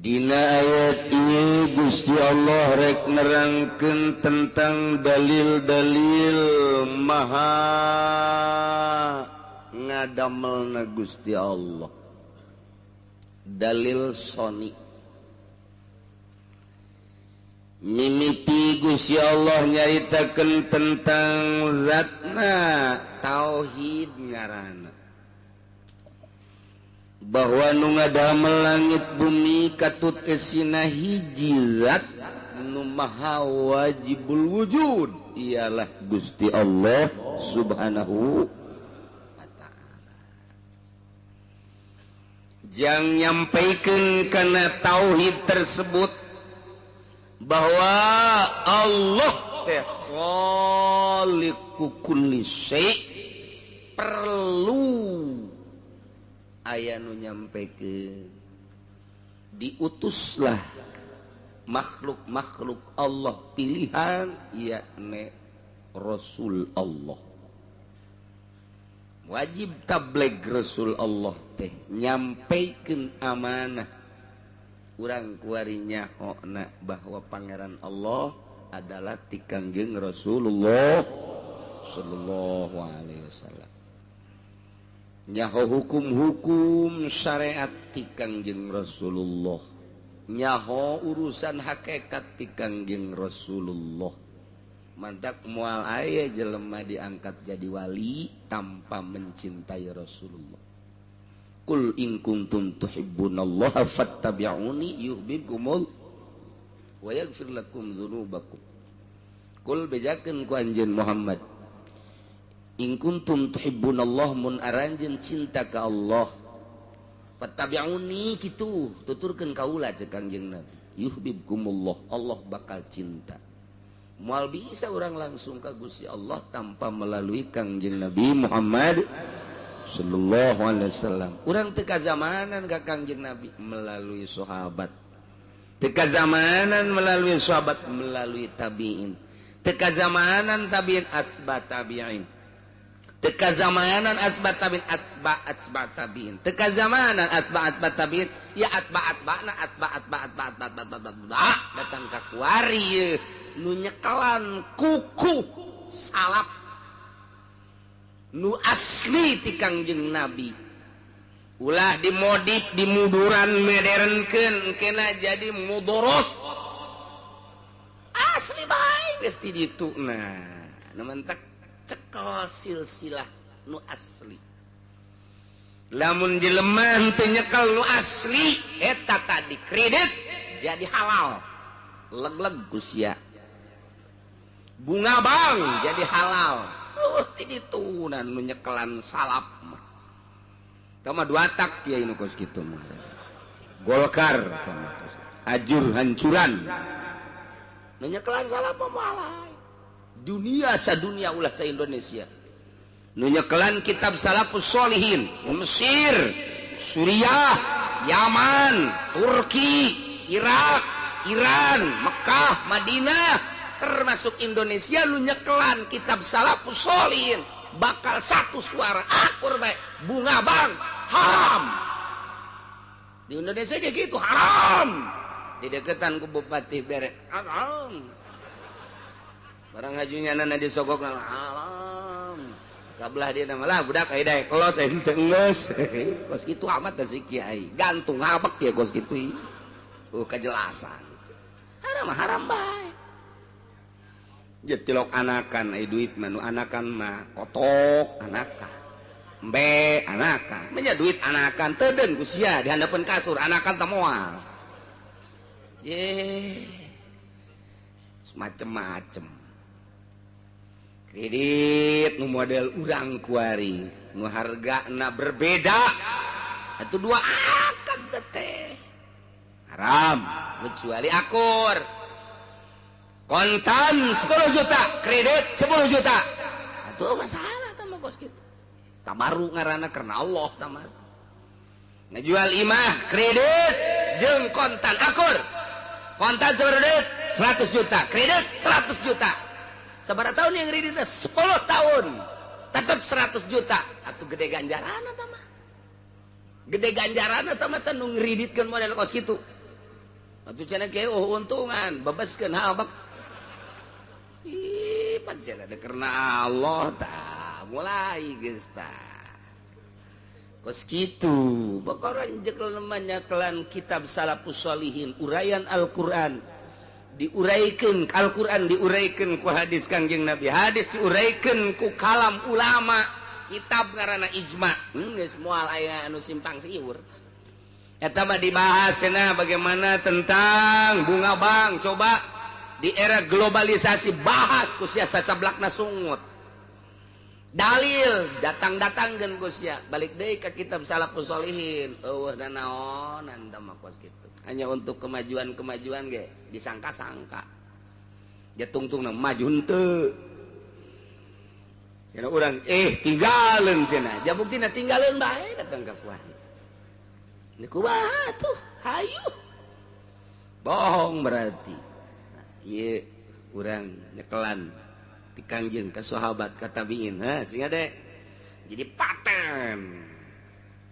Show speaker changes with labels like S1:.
S1: Dina ayat ieu Gusti Allah rek nerangkeun tentang dalil-dalil maha ngadamelna Gusti Allah. Dalil soni mimiti Gusti Allah nyaritakeun tentang zatna tauhid ngaranna, bahwa nu ngadamel langit bumi katut esina hiji zat nu maha wajibul wujud, ialah Gusti Allah Subhanahu wa ta'ala. Jang nyampaikeun kana tauhid tersebut bahwa Allah teh khaliqu kulli syai', perlu aya nu nyampekeun diutuslah makhluk-makhluk Allah pilihan, yakni Rasul Allah. Wajib tabligh Rasul Allah teh nyampaikan amanah. Urang kuari nyahona bahwa Pangeran Allah adalah ti Kangjeng Rasulullah sallallahu alaihi wasallam. Nyaho hukum-hukum syariat ti Kangjeng Rasulullah, nyaho urusan hakikat ti Kangjeng Rasulullah. Mantak moal aya jelema diangkat jadi wali tanpa mencintai Rasulullah. Qul in kuntum tuhibbunallaha fattabi'uni yuhibbukumul wa yaghfir lakum dzunubakum. Qul bejakeun ku anjeun Muhammad, in kuntum tuhibbunallah, mun aranjeun cinta ka Allah, fattabi'uni kitu tuturkeun kaula ceuk Kangjeng Nabi, yuhibbukumullah, Allah bakal cinta. Moal bisa orang langsung ka Gusti Allah tanpa melalui Kangjeng Nabi Muhammad sallallahu alaihi wasallam. Urang teu kazamanan ka Kangjeng Nabi melalui sahabat, teu kazamanan melalui sahabat melalui tabi'in, teu kazamanan tabi'in atsba tabi'in, teka zamanan asba tabiin atsba atsba tabiin, teka zamanan atba atba tabiin, ya atba atba na atba atba atba atba atba atba atba datang ka kuari nu nyekalan kuku salap nu asli ti Kangjeng Nabi. Ulah dimodif dimuduran modernkeun kena jadi mudorot. Asli bae geus ti ditu. Nah, nu mentak cekel silsilah nu asli. Lamun jelema teu nyekel nu asli eta tadi kredit jadi halal. Leg-leg ku sia. Bunga bang jadi halal. Ti ditunan nu nyekelan salap mah. Tah mah dua tak kiai nu kos kitu mah. Golkar tah mah kos. Ajur hancuran. Nu nyekelan salap mah moal. Dunia sadunia ulah sa Indonesia. Nu nyekelan kitab Salafus Sholihin Mesir, Suriah, Yaman, Turki, Irak, Iran, Mekah, Madinah, termasuk Indonesia nu nyekelan kitab Salafus Sholihin bakal satu suara akur bae, bunga bang haram. Di Indonesia aja gitu haram. Dideketan ku bupati bere haram. Barang hajunya nana disogok haram. Kabelah dia nama lah budak ai daek los ente geus. Kos kitu amat teh si kiai. Gantung habek ya kos kitu. Kejelasan. Haram haram bae. Jetilok anakan ai duit mah nu anakan mah kotok anakan. Embe anakan. Menya duit anakan teudeun ku sia di handapeun kasur anakan teh moal. Ye. Macem-macem. Kredit nu model urang kuari nu hargana berbeda atuh dua akad teh haram kecuali akur kontan 10 juta kredit 10 juta atuh masalah tah mah kos kitu tabaru ngaranna karena Allah tah mah ngajual imah kredit jeung kontan akur kontan sabaraha duit 100 juta kredit 100 juta. Sabaraha tahun yang kreditnya 10 tahun tetap 100 juta atau gede ganjaran atau mah gede ganjaran atau mah nu ngreditkeun model kos kitu. Atuh cenah ge, oh, untungan bebaskeun habak. Ih, pan cenah karena Allah tah mulai geus tah. Kos kitu bokoran jekel nyekelan kitab Salafus Sholihin, uraian Al-Qur'an diuraikan, Al-Quran diuraikan ku hadis Kangjeng Nabi, hadis diuraikan ku kalam ulama, kitab ngaranna ijma. Geus moal aya anu simpang siur. Eta mah dibahas cenah bagaimana tentang bunga bank. Coba di era globalisasi bahas ku sia, sacablakna sungut. Dalil datang-datang gen ku sia, balik deui ka kitab Salafus Sholihin, eueuh nanaonan tah mah kos kitu. Hanya untuk kemajuan-kemajuan ge disangka-sangka. Ya tungtung maju henteu. Cenah urang tinggalin cenah. Ja buktina tinggalin bae datang ka kuari. Ini kumaha tuh? Hayu. Bohong berarti. Nah, ieu urang nyekelan ti Kangjeng ka sahabat, ka tabiin, ha sehingga deh jadi paten.